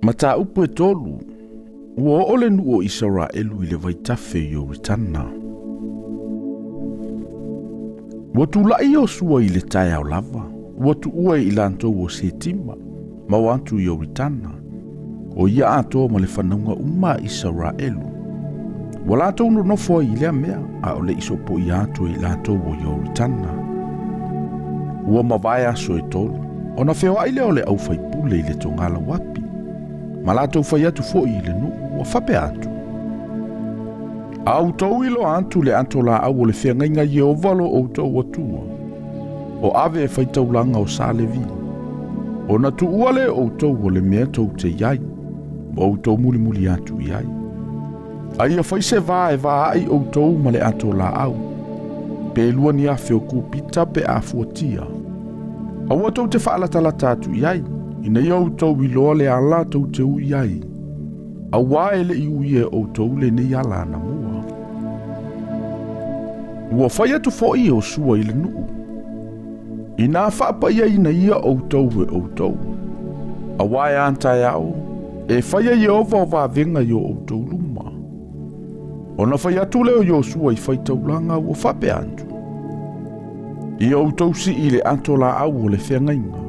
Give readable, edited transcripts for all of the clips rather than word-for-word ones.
Mataupu e tolu, ua oo le nuu o Isaraelu i le vaitafe i Ioritana. Ua tula'i Iosua i le taeao lava, ua tuua e i latou o Setima, ma o atu i Ioritana, o ia atoa ma le fanauga uma a Isaraelu. Ua latou nonofo ai i lea mea, a o le i sopoia atu e i latou o Ioritana. Ua mavae aso e tolu, ona feoai lea o le aufaipule i le togalauapi, ma latou fai atu foi i le nuu, ua faapea atu, A outou iloa atu le ato laau o le feagaiga Ieova lo outou Atua, o ave e faitaulaga o sa Levi, ona tuua lea e outou o le mea tou te i ai, ma outou mulimuli atu i ai. A ia fai se va e va ai outou ma le ato laau, pe lua ni afe o kupita pe a fuatia. Aua tou te faalatalata atu i ai, ina ia outou iloa le ala tou te ui ai, auā e le i uia e outou lenei ala anamua. Ua fai atu foi Iosua i le nuu, Inā faapaiaina ia outou e outou, auā e a taeao, e faia Ieova o vavega i o outou luma. Ona fai atu lea o Iosua i faitaulaga ua faapea atu, Ia outou sii i le ato laau o le feagaiga,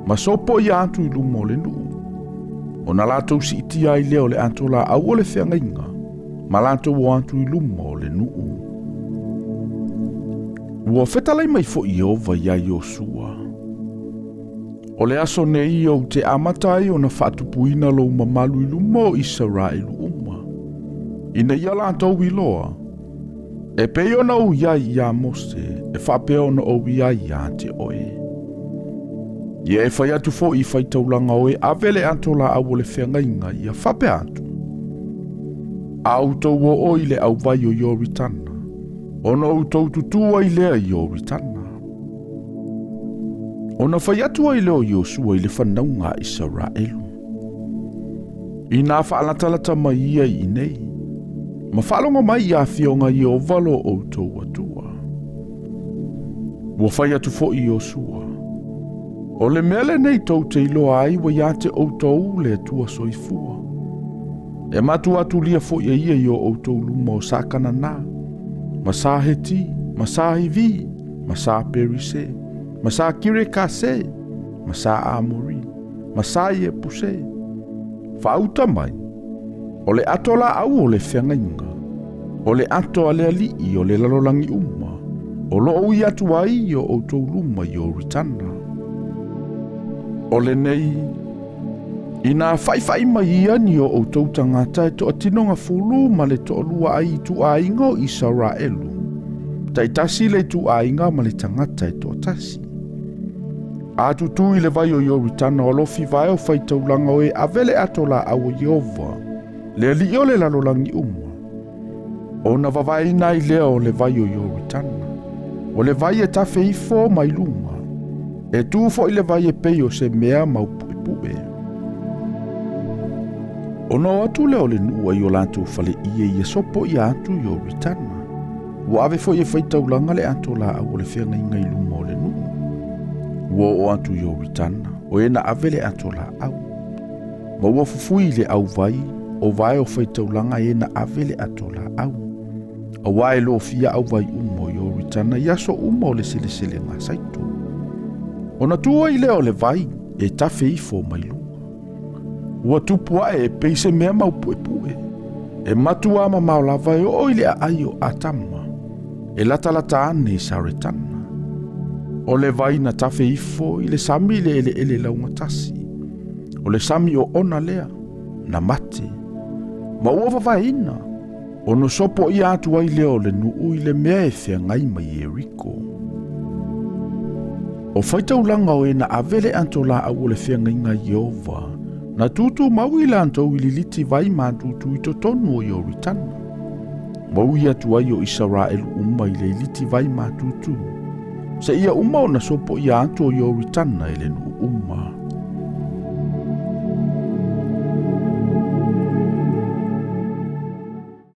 ma sopoia atu i luma o le nuu. Ona latou siitia ai lea o le ato laau o le feagaiga, ma latou o atu i luma o le nuu. Ua fetalai mai foi Ieova iā Iosua, O le aso nei ou te amata ai ona faatupuina lou mamalu i luma o Isaraelu uma, ina ia latou iloa, e pei ona ou i ai iā Mose, e faapea ona ou i ai ia te oe. Ia e fai atu foi i faitaulaga o e ave le ato laau o le feagaiga ia faapea atu, A outou oo i le auvai o Ioritana, ona outou tutū ai lea i Ioritana. Ona fai atu ai lea o Iosua i le fanauga a Isaraelu, Inā faalatalata mai ia i inei, ma faalogo mai i afioga Ieova lo outou Atua. Ua fai atu foi Iosua, O le mea lenei tou te iloa ai ua ia te outou le Atua soifua. E matua atulia foi e ia i o outou luma o sa Kanana, ma sa Heti, ma sa Hivi, ma sa Perise, ma sa Kirekase, ma sa Amori, ma sa Iepuse. Faauta mai, o le ato laau o le feagaiga, o le ato a le Alii o le lalolagi uma, o lo o ui atu ai i o outou luma i Ioritana. O lenei, inā faʻifaʻi mai ia ni o outou tagata e toatino gafulu ma le toalua ai ituaiga o Isaraelu, taitasi le ituaiga ma le tagata e toatasi. A tutū i le vai o Ioritana o alofi vae o faitaulaga o e ave le ato laau o Ieova, le Alii o le lalolagi uma, ona vavaeina ai lea o le vai o Ioritana. O le vai e tafe ifo mai luga, e tu foi le vai e pei o se mea maupuepue. Ona o atu lea o le nuu ai o latou faleie ia sopoia atu Ioritana. Ua ave foi e faitaulaga le ato laau o le feagaiga i luma o le nuu. Ua oo atu Ioritana, o e na ave le ato laau. Ma ua fufui i le auvai, o vae o faitaulaga e na ave le ato laau. Auā e lofia auvai uma o Ioritana i aso uma o le seleselega saito. Ona tu ai lea o le vai e tafe ifo mai luga. Ua tupu ae e pei se mea maupuepue. E matua mamao lava e oo i le aai o Atama, e latalata ane i Saretana. O le vai na tafe ifo i le sami i le eleele laugatasi. O le sami o ona lea, na mate. Ma ua vavaeina, ona sopoia atu ai lea o le nuu i le mea e feagai ma Ieriko. O faitaulaga o e na ave le ato laau o le feagaiga Ieova, na tutumau i latou i liliti vai matutu i totonu o Ioritana. Ma ui atu ai o Isaraelu uma i le iliti vai matutu, seia uma ona sopoia atu o Ioritana e le nuu uma.